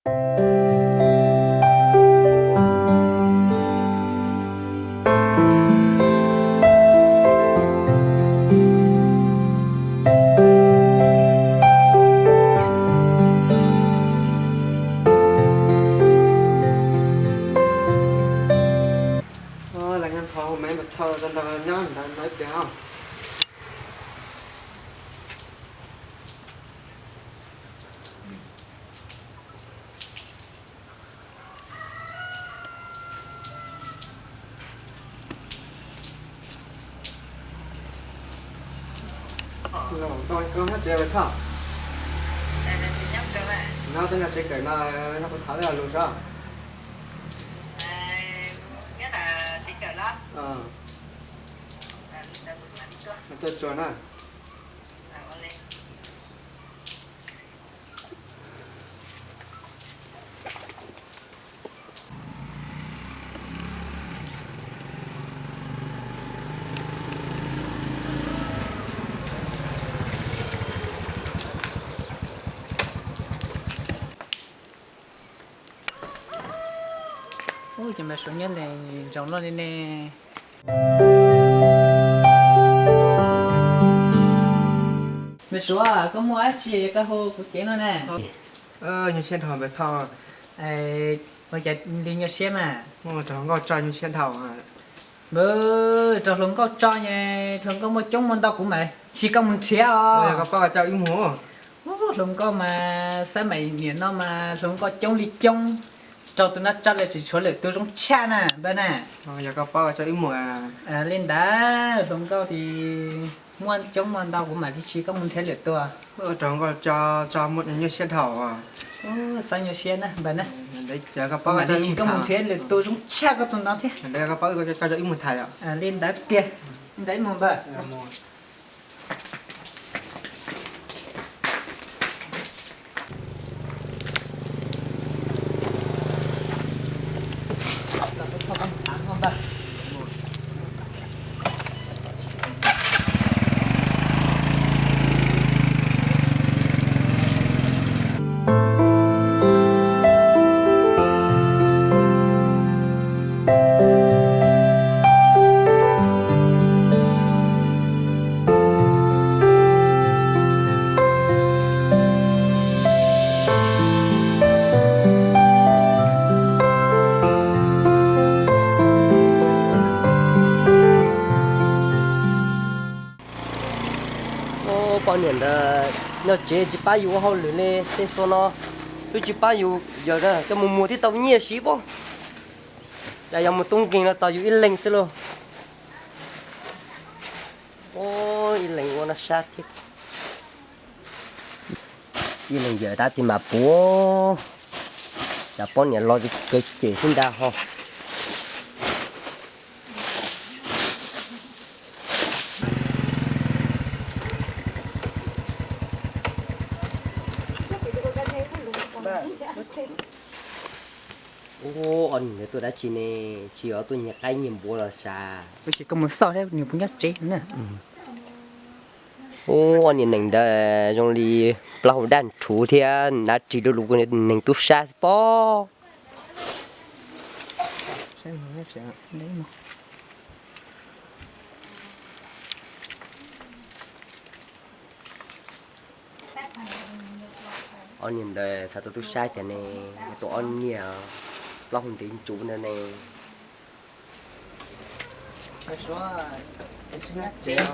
Lawv nyob hauv me npam thawj nrog nyob ntawd no ib pliag os. Los koj nyob tsev lawm thiab? Nyob twb nyob tsev kawm no, nyob kuv tham ib lo lus tso. Tuaj tsuag na. Ub, ces mas suav nyob ntawm ntsoov luaj li ne. Me suav, koj muaj dab tsi koj hu kuv ceev no na. Nyuaj siab dhau npawg Thoj. Ua cas li nyuaj siab mas? Muaj raug hluas nkauj tso nyuaj siab dhau. Npawg, raug hluas nkauj tso ne, hluas nkauj muaj coob muaj ntau kuv mam tsis koj mus nrhiav os. Yog koj paub koj coj wb mus. Ub, hluas nkauj mas xab maim niam no mas hluas nkauj coob li coob, raug tus no tso lawm tsis tshuav lwm tus zoo tshaj na npawg na. Yog koj paub koj coj wb mus. Li ntawd hluas nkauj ces muaj coob muaj ntau kuv mam li tsis koj mus nrhiav lwm tus. Raug hluas nkauj tso, tso muaj nyuaj siab dhau. Xav nyuaj siab na npawg na. Mam li tsis koj mus nrhiav lwm tus zoo tshaj koj tus no thiab. Koj paub koj coj wb mus tham yom. Li ntawd tiag, li ntawd mus npawg. Poj niam ntawd nyob tsev tsis pab yus ua hauj lwm li, tej xua no twb tsis pab yus yawm na, coj mus muag twb tau nyiaj siv pob. Cas yog mus tub nkeeg no tos yus ib leeg xwb lauj. Ib leeg ua no sab thiab. Ib leeg yawm tab tis mas puav, cas poj niam los kaw cem xwb ntag ho. Ub, ob niam ntawd tuaj dab tsi ne? Tsis yog tuaj nyiag qaib nyiag npua los sav? Tab sis koj mus xauj thiab nws puas nyob tsev na. Ub, ob niag neeg ntawd zoo li plaub hau daj nrhuv thiab hnav ris du lus neeg tub sab xwb pob. Ob niag ntawd xav tau tub sab cas ne, yog tau ob niag plaub hau ntev ntsuv ntawd ne. Tsis nyob tsev os,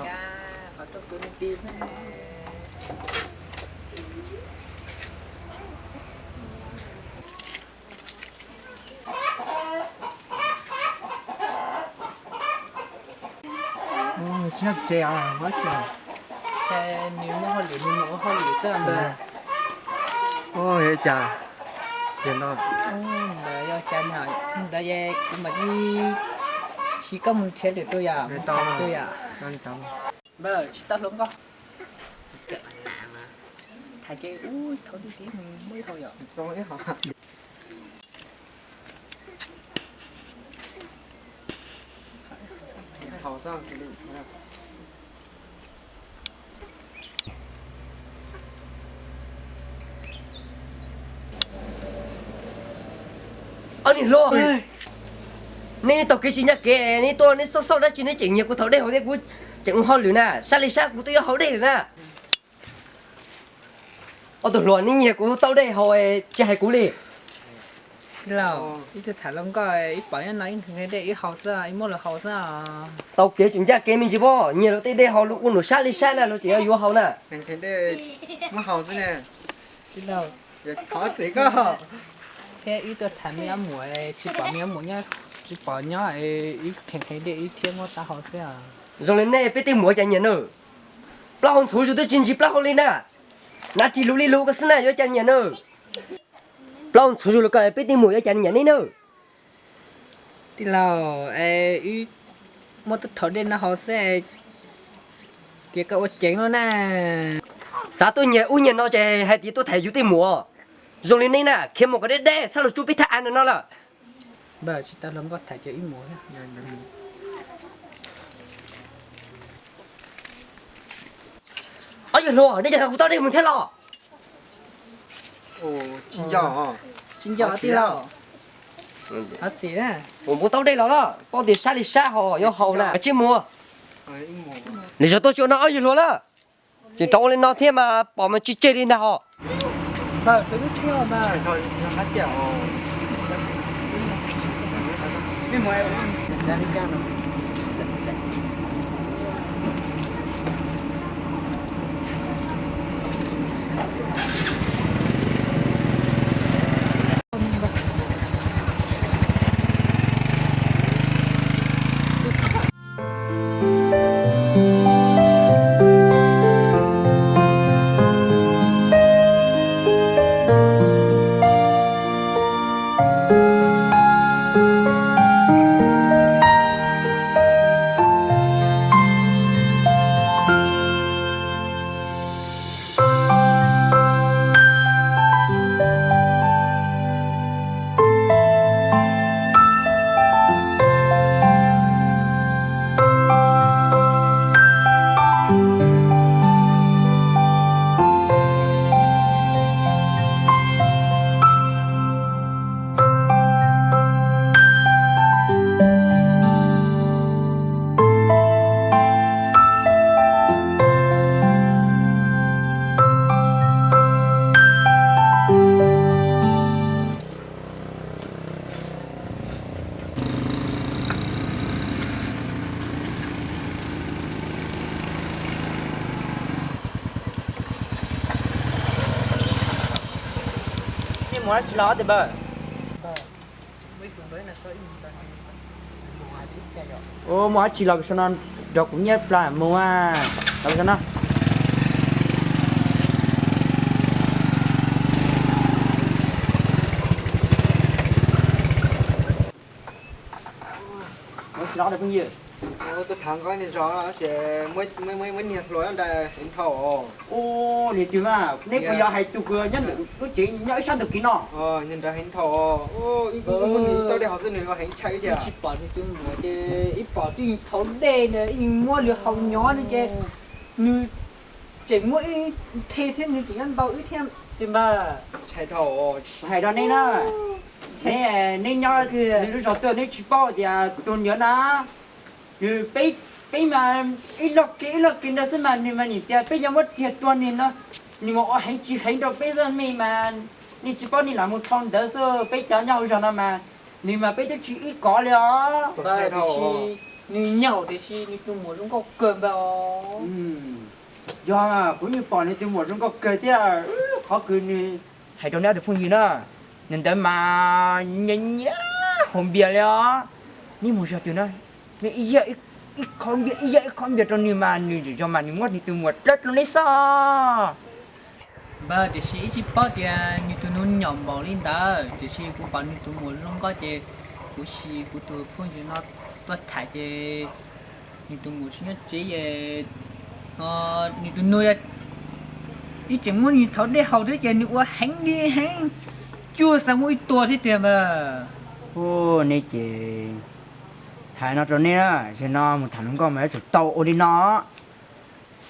nyob tsev. Nws muaj hauj lwm, nws mus ua hauj lwm xwb ntag. Ua cas tiag no? Ntawd yog cas na, ntawd es kuv mam li tsis koj mus nrhiav lwm tus yom, tus yom. Npawg, tsis tau hluas nkauj. Hais ces ub, thaum twg ces mus muab ib hau yom. Hluas, nej taug kev tsis ncaj kev, nej tuaj nej xauj xauj dab tsi nej tseem nyiag kuv thaum dej haus thiab kuv tseem ua hauj lwm na, sab li sab kuv twb yuav haus dej lawm na. Ob tug hluas, nej nyiag kuv tau dej haus tsis hais kuv li. Tij laug, ib tug tham hluas nkauj ib pom nyob no ib nqhis dej ib haus xwb, ib muab lawv haus xwb. Taug kev tsis ncaj kev me ntsis pob, nyiag luag tej dej haus luag ua num sab li sab na luag tseem yuav yuav haus na. Tij laug, thiab ib tuaj tham me ab muam, tsis pom me ab muam nyob, tsis pom nyob, ib nqhis dej ib thiab muab tau haus xwb. Zoo li nej peb tej muam cas nyiam na. Plaub hau ntxhuv zus twb tsis ntsis plaub hau li na. Nav ris lus li lus ko xwb na yuav cas nyiam na. Plaub hau ntxhuv zus li ko peb tej muam yuav cas nyiam nej na. Tij laug, wb muab tub thaum dej no haus xwb, ces koj ua ceev no na. Xav tuaj nyiag ub nyiag no ces hais tias tuaj tham yus tej muam. Zoo li nej na khiav mus kom deb deb, txhob los tsuj peb thaj av ntawm no lawm. Ob yawg hluas, nej cas kuv tau dej mus thiab los? Tsis nco, tsis nco tij laug. Kuv tau dej los lawm, paub tias sab li sab ho yuav haus na, tsij mus. Nws zov tuaj tsis ua no ob yawg hluas lawm. Tseem rov ua li no thiab mas pom mas tsis tseg li ntag ho. Nej mus dab tsi los ob tug npawg? Ua muaj dab tsi los kuv sau no, nrog kuv nyiaj plas mus los kuv sau no. Ua tsis los phooj ywg. Tuaj tham nkauj niag zos no es muaj niag hluas nyob nram heev dhau. Ua niag twg mas, neb puas yog hais tus uas nyob ntawm lub tsev nyob ib sab ntug kev no? Niag nram heev dhau, ib muab nws tau dej haus xwb nws ua heev tshaj wb thiab. Tsis pom nws tus muam ces ib pom twb thau dej na, ib muab lwm haus nyob no ces nws tseem muab ib the thiab nws tseem nyob ntaus wb thiab ces npawg. Ntshai dhau. Hais rau neb na, neb, neb nyob nws lub zos tuaj neb tsis paub tias tus niam na, nws, peb, peb mas ib loj kev ib loj kev ntawd xwb mas nws mas nim tias peb yuav muab riam tua nws no, nws mas ua heev tsis heev rau peb xwb me mas, nej tsis paub nej lam mus dhau ntawd xwb, peb cov nyob hauv zos no mas nws mas peb twb tsis ib kov li os. Tiam sis nws nyaum tiam sis nws tus muam zoo nkauj kawg npawg os. Yog, kuv yeej pom nws tus muam zoo nkauj kawg thiab, qhov kws nws, hais rau neb ob tug phooj ywg na, nws ntawd mas nyiam nyiam haus npias li os. Neb mus zog twg na, neb ib yam ib qho npias ib yam ib qho npias rau nws mas nws zog mas nws muab nws tus muam dlawb rau neb xwb. Npawg, tiam sis ib tsis paub tias nws tus nus nyaum npaum li ntawd, tiam sis kuv pom nws tus muam zoo nkauj ces kuv sis kuv tus phooj ywg no tuaj tham ces nws tus muam tsis nyob tsev es nws tus nus ib tseem muab nws thau dej haus thiab ces nws ua heev li heev, cuag xav muab wb tua thiab tiag npawg. Ua, neb ces hais no rau neb, zaum no mus tham hluas nkauj mas yuav tsum tau ua li no.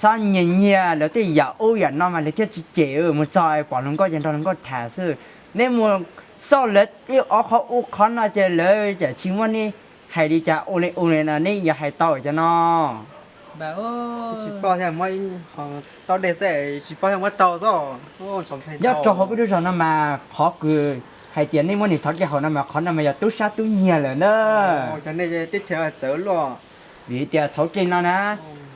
Xob nyiag nyiag lawv tej yam ub yam no mas lawv thiaj tsis cem, mus txog pom hluas nkauj ces nrog hluas nkauj tham xwb. Nej mus xauj lawv ib ob qhov ub qhov no ces lawv tseem tsis muab nej hais li cas ua li ua li no, nej yuav hais tau cov no. Tsis paub thiab, muab taub dej xwb tsis paub thiab muab tau xwb. Nyob rau hauv peb lub zos no mas qhov kws hais tias nej muab nws thov dlej haus no mas qhov no mas yog tub sab tub nyiag lawm na. Cov nej teb chaws txawv luaj. Vim tias thaum dlej no na,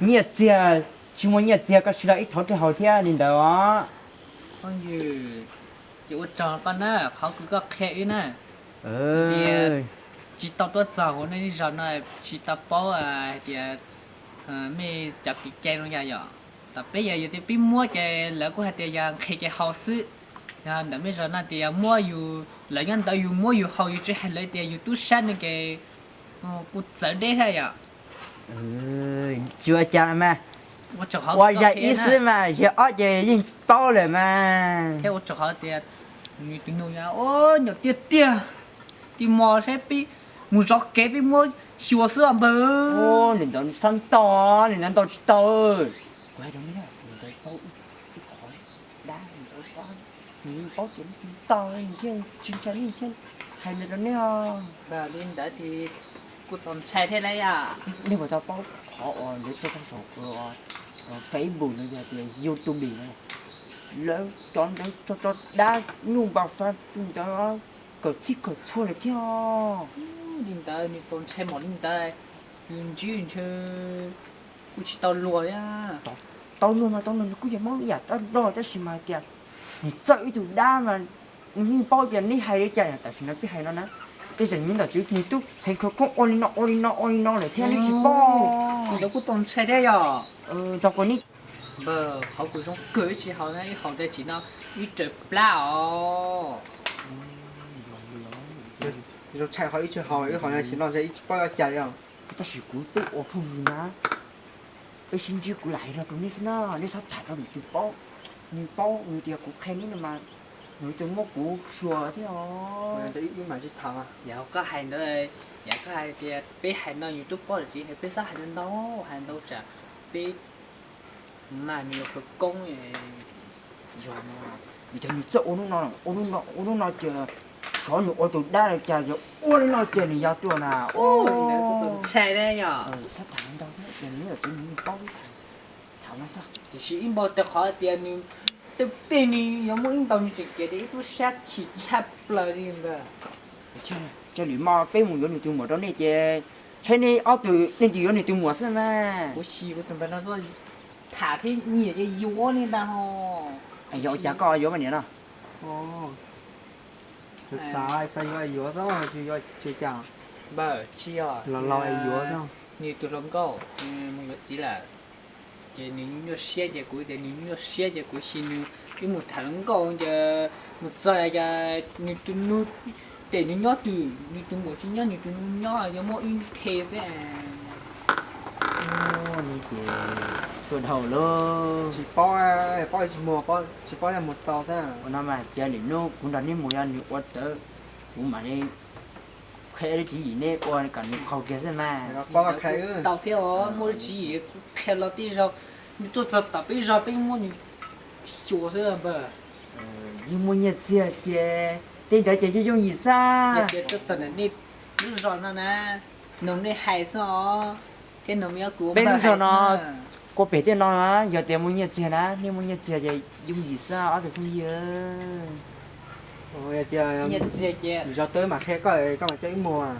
nyiaj txiag, tsis muaj nyiaj txiag koj siv los ib thov dlej haus thiab li ntawd os. Ces ua tsaug koj na, qhov kws koj qhia wb na. Tias tsis tau tuaj txog hauv nej zos no, tsis tau paub hais tias mej cov kev cai zoo yam yom. Tam peb yog yus tias peb muab ces lawv kuj hais tias yog nqhis ces haus xwb. Yog ntawm mej zos no tias yog muab yus, lawv nyob ntawd yus muab yus haus yus tsis hais lawv tias yus tub sab ne ces kuj txawv deb thiab yom. Tsis ua cas mas, ua zag ib xwb mas zag ob ces yeej paub lawm mas. Thiab ua tsaug qhov tias nws tus nus yog nyuam tiag tiag, tig mos saib peb mus zov kev peb muab xyuas xwb os npawg. Nim ntawd xab ntau, nim ntawd ntau tsis tau. Kuv hais rau nej, nim ntawd tau ib qhov dab nim ntawd xab, nws yeej paub tias nej tsis tau, nws thiaj tsis ntshai, nej thiaj hais ntawd rau nej os. Li ntawd ces kuj txaus ntshai thiab lauj. Nej puas tau paub qhov uas lawv tso tau saum Facebook los yog tias YouTube no, lawv cov ntawd tso tso dab nyuj npam fa ntawd kawm txhij kawm txhua lawm thiab. Li ntawd nws txaus ntshai npaum li ntawd, yus ntsib ntshe kuj tsis tau luag thiab. Tau luag mas tau luag, nws kuj yog mob ib yam dab laug tab sis mas hais tias nws txawj ib tug dab mas nws yeej paub tias neb hais li cas, tam sim no peb hais no na, tej zaum nyob ntawm tswv nws twb txheev khawv koob ua li no ua li no ua li no lawm thiab neb tsis paub. Li ntawd kuj txaus ntshai thiab yom. Tau kuv neb Npawg, qhov kuv zoo kawg ib tsis haus na, ib haus ntawd tsis no ib raws plab os. Zoo tshaj qhov ib tsis haus, ib haus no tsis no ib tsis paub ua cas li os. Tab sis kuv twb ua phooj ywg na, peb sib ntsib kuv lam hais rau neb xwb na, neb txhob tham rau lwm tus paub. Nws paub nws tias kuv qhia neb no mas nws twb muab kuv xyuas thiab os. Yog koj hais ntawd, yog koj hais tias peb hais no yus twb paub lawm tsis, peb txhob hais ntau ntau, hais ntau tsam peb mas nws yuav khawv koob. Yog no, vim tias nws txawj ua lub no, ua lub no, ua lub no ces xyov nws ua tus dab los cas, yog ua li no ces nws yog tuaj na. Ntshai thiab yom. Txhob tham ntau thiab, nws paub lub tham, tham no xwb. Tiam sis ib npaug rau qhov tias nws tej nws yuav muaj ib ntaug nws tseem kev tias ib tub sab chim tshaj plaws li ntawd. Cia lwm mo peb mus yuav nws tus muam rau nej ces, saib nej ob tug leej twg yuav nws tus muam xwb mas. Kuv xyuas kuv tus npawg no tuaj tham thiab nyiam ces yuav li ntag ho. Yog ua cas koj yuav mas niam no? Xav xav yuav yuav xwb, tsis yuav tsis cas. Npawg, tsis yog, los los yuav xwb. Nws tus hluas nkauj mus yuav txiv lawm. Ces nws nyuaj siab ces kuv tias nws nyuaj siab ces kuv xyuas nws, wb mus tham hluas nkauj ces mus txog ces nws tus nus, ces nws nyob twg, nws tus muam tsis nyob, nws tus nus nyob, yuav muab wb nthe xwb. Ces sua dhau lawm. Tsis paub, paub tsis muag, tsis paub yog mus tau xwb. Ua no mas cia lwm hnub kuv nrog neb mus, yog nws ua tawv kuv mam li qhia lub tswv yim neb ua kom nws qaug kiag xwb mas. Tau thiab os, muaj lub tswv yim kuv qhia los tej zaug, nws tuaj txog tom peb zos peb muab nws xyuas xwb npawg. Yeej muaj nyiaj txiag ces tej ntawd ces yeej yooj yim xwb. Yog tias tuaj txog ntawm nej lub zos no na, noog nej hais xwb os, thiab noog me ob kuv peb lub zos no kua pem tej no, yog tias muaj nyiaj txiag na, nej muaj nyiaj txiag ces yooj yim xwb ob tug phooj ywg. Yog tias zov tau mam qhia koj, koj mam coj wb mus.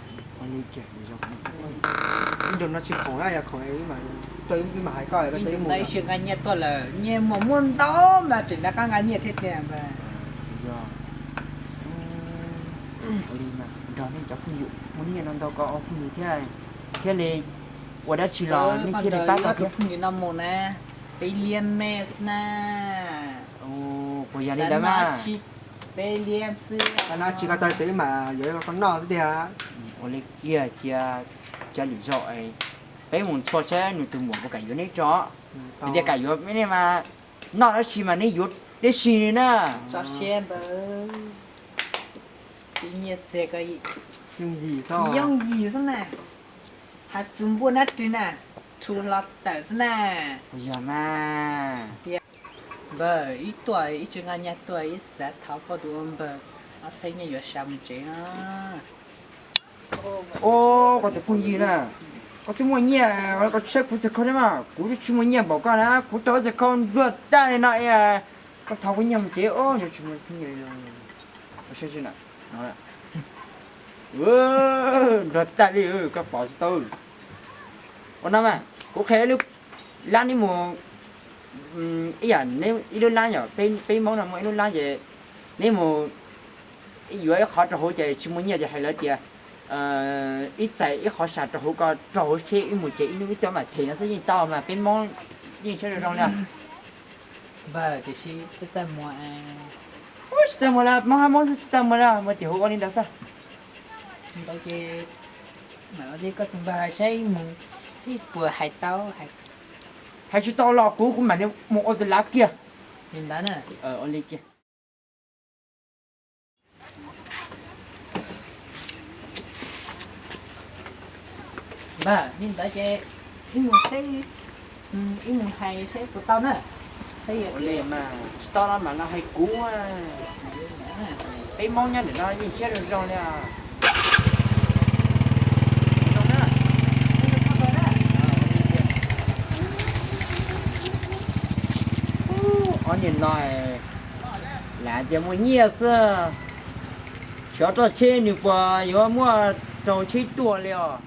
Ib nrog no tsis khoom na, yog khoom coj wb mam hais koj, koj coj wb mus. Ib sij nqa nyiaj tuaj lawm, nyiaj muaj muaj ntau mas tseem nqa qab nqa nyiaj thiab tiag. Yog li mas nrog nej cov phooj ywg muaj nyiaj no ntau ko ua phooj ywg thiab, thiaj li ua dab tsi los nej thiaj li pab tau thiab. Phooj ywg no mus na, peb liab me xwb na. Puas yog li ntawd mas? Peb liab xwb. Koj noj tsis koj tau tus wb mam yuav koj noj xwb tiag. Ua li kiag cia, cov lwm zaus peb mus ntxhua saib nws tus muam puas kam yuav neb tso. Vim tias kam yuav nej mas noj dab tsi mas neb yuav tib si li na. Tso siab npawg. Yooj yim xwb na. Hais txog npuaj nab ris na, Tus hluas tawm xwb na. Yog mas. Npawg, ib tuaj ib tsi nqa nyiaj tuaj, ib xav thov koj tus ua npawg ob txhiab nyiaj yuav sa mus tsev no. Os, koj tus phooj ywg na, koj twb muaj nyiaj, koj tsis saib kuv txhais khau thiab mas, kuv twb tsis muaj nyiaj npaum koj na, kuv raug txhais khau nplua tag li no es koj thov kuv nyiaj mus tsev os, yuav tsis muaj txhiab nyiaj li no. Nplua tag li, koj pom tsis tau. Ua no mas, kuv qhia ib lub lab neb mus, ib yam, ib lub lab yom, peb Hmoob no muaj ib lub lab ces neb mus yuav ib qhov rau hauv ces tsis muaj nyiaj ces hais lawv tias ib txais ib qhov sa rau hauv ko, rau hauv seb wb mus tsev ib hnub wb tuaj mam them no xwb yeej tau mas, peb Hmoob yeej siab zoo zoo li. Npawg, tiam sis txawj txawj muag. Ua tsis txawj muag los Hmoob hab Hmoob xwb, tsis txawj muag los muag tim huv ua li ntawd xwb. Ntawd ces mam ua li koj tus npawg hais saib mus, ib puas hais tau. Hais tsis tau los kuv kuv mam li mus ua tus lav kiag. Li ntawd na. Ua li kiag. Npawg, li ntawd ces ib mus seb, ib mus hais seb puas tau na. Ua li mas tsis tau los mam los hais kuv. Peb Hmoob nyob ntawm no yeej siab zoo zoo li os. Ob niag no lam tias muaj nyiaj xwb, xyov roj tsheb nws puas yuav muaj rau tsheb tuaj li os.